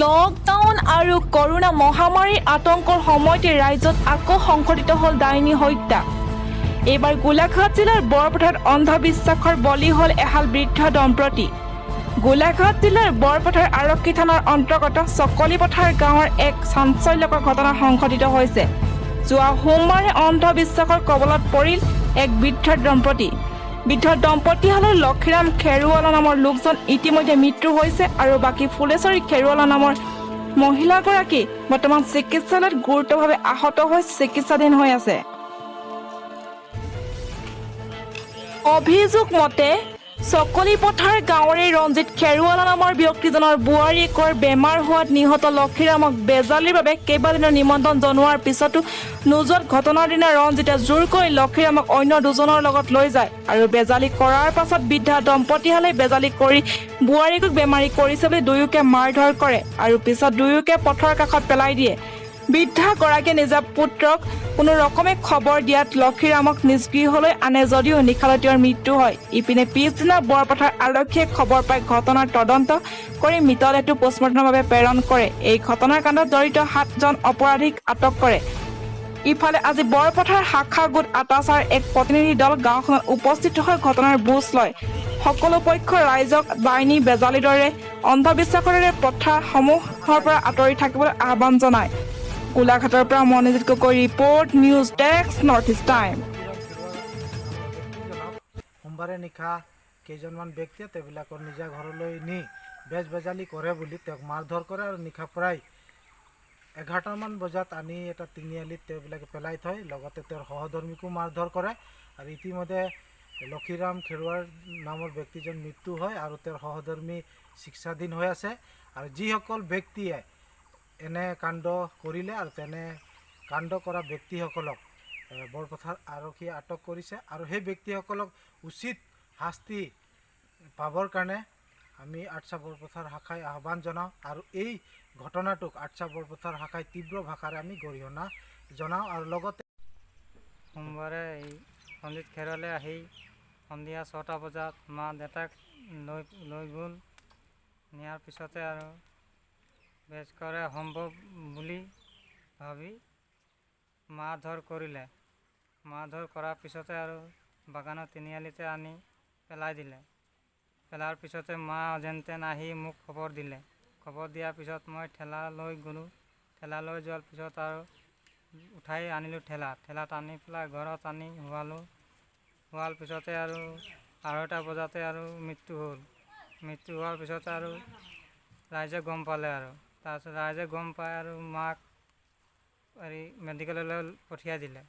Lockdown আৰু corona মহামাৰীৰ আতংকৰ সময়তে ৰাজ্যত আকৌ সংঘটিত হ'ল ডাইনী হত্যা। এইবাৰ গোলাঘাট জিলাৰ বৰপথাৰত অন্ধবিশ্বাসৰ বলি হ'ল এহাল বৃদ্ধ দম্পতী। গোলাঘাট জিলাৰ বৰপথাৰ আৰক্ষী থানাৰ অন্তৰ্গত চকলিপথাৰ গাঁৱৰ এক চাঞ্চল্যকৰ ঘটনা সংঘটিত হৈছে। যোৱা সোমবাৰে অন্ধবিশ্বাসৰ কবলত পৰিল এক বৃদ্ধ দম্পতী। বৃদ্ধ দম্পতীহালৰ লক্ষীৰাম খেৰুৱালা নামৰ লোকজন ইতিমধ্যে মৃত্যু হৈছে আৰু বাকী ফুলেশ্বৰী খেৰুৱালা নামৰ মহিলাগৰাকী বৰ্তমান চিকিৎসালয়ত গুৰুতৰভাৱে আহত হৈ চিকিৎসাধীন হৈ আছে। অভিযোগ মতে, চকলিপথাৰ গাঁৱৰে ৰঞ্জিত খেৰুৱালা নামৰ ব্যক্তিজনৰ বোৱাৰীয়েকৰ বেমাৰ হোৱাত নিহত লক্ষীৰামক বেজালিৰ বাবে কেইবাদিনো নিমন্ত্ৰণ জনোৱাৰ পিছতো নোযোৱাত ঘটনাৰ দিনা ৰঞ্জিতে জোৰকৈ লক্ষীৰামক অন্য দুজনৰ লগত লৈ যায় আৰু বেজালি কৰাৰ পাছত বৃদ্ধা দম্পতীহালে বেজালি কৰি বোৱাৰীয়েকক বেমাৰী কৰিছে বুলি দুয়োকে মাৰধৰ কৰে আৰু পিছত দুয়োকে পথৰ কাষত পেলাই দিয়ে। বৃদ্ধাগৰাকীয়ে নিজা পুত্ৰক কোনো ৰকমে খবৰ দিয়াত লক্ষীৰামক নিজ গৃহলৈ আনে যদিও নিশালৈ তেওঁৰ মৃত্যু হয়। ইপিনে পিছদিনা বৰপথাৰ আৰক্ষীয়ে খবৰ পাই ঘটনাৰ তদন্ত কৰি মৃতদেহটো পষ্টমৰ্টমৰ বাবে প্ৰেৰণ কৰে। এই ঘটনাৰ কাণ্ডত জড়িত 7জন অপৰাধীক আটক কৰে। ইফালে আজি বৰপথাৰ শাখা গোট আটাছাৰ এক প্ৰতিনিধি দল গাঁওখনত উপস্থিত হৈ ঘটনাৰ বুজ লয়। সকলো পক্ষৰ ৰাইজক ডাইনী বেজালিৰ দৰে অন্ধবিশ্বাসৰ দৰে প্ৰথাসমূহৰ পৰা আঁতৰি থাকিবলৈ আহ্বান জনায়। গোলাঘাটৰ পৰা মণিজিত Gogoi report, news desk, north east time. ব্যক্তিজনক সোমবাৰে নিশা কেইজনমান ব্যক্তিয়ে তেওঁবিলাকৰ নিজা ঘৰলৈ নি বেজ বেজালি কৰে বুলি তেওঁক মাৰধৰ কৰে আৰু নিশা প্ৰায় 11টামান বজাত আনি এটা তিনিআলিত তেওঁবিলাকে পেলাই থয়। লগতে তেওঁৰ সহধৰ্মীকো মাৰধৰ কৰে আৰু ইতিমধ্যে লক্ষীৰাম খেৰুৱাৰ নামৰ ব্যক্তিজন মৃত্যু হয় আৰু তেওঁৰ সহধৰ্মী চিকিৎসাধীন হৈ আছে। আৰু যিসকল ব্যক্তিয়ে এনে কাণ্ড কৰিলে আৰু তেনে কাণ্ড কৰা ব্যক্তিসকলক বৰপথাৰ আৰক্ষীয়ে আটক কৰিছে আৰু সেই ব্যক্তিসকলক উচিত শাস্তি পাবৰ কাৰণে আমি আটছা বৰপথাৰ শাখাই আহ্বান জনাওঁ আৰু এই ঘটনাটোক আটছা বৰপথাৰ শাখাই তীব্ৰ ভাষাৰে আমি গৰিহণা জনাওঁ আৰু লগতে সোমবাৰে এই ৰঞ্জিত খেৰলে আহি সন্ধিয়া 6টা বজাত মা দেউতাক লৈ লৈ গ'ল। নিয়াৰ পিছতে আৰু বেজ কৰে সম্ভৱ বুলি ভাবি মাৰধৰ কৰিলে। মাৰধৰ কৰাৰ পিছতে আৰু বাগানৰ তিনিআলিতে আনি পেলাই দিলে। পেলোৱাৰ পিছতে মা যেন তেন আহি মোক খবৰ দিলে। খবৰ দিয়াৰ পিছত মই ঠেলা লৈ গ'লোঁ। ঠেলা লৈ যোৱাৰ পিছত আৰু উঠাই আনিলোঁ ঠেলাত। ঠেলাত আনি পেলাই ঘৰত আনি শুৱালোঁ। শোৱাৰ পিছতে আৰু 2:30 বজাতে আৰু মৃত্যু হ'ল। মৃত্যু হোৱাৰ পিছত আৰু ৰাইজে গম পালে আৰু তাৰপিছত ৰাইজে গম পাই আৰু মাক হেৰি মেডিকেললৈ পঠিয়াই দিলে।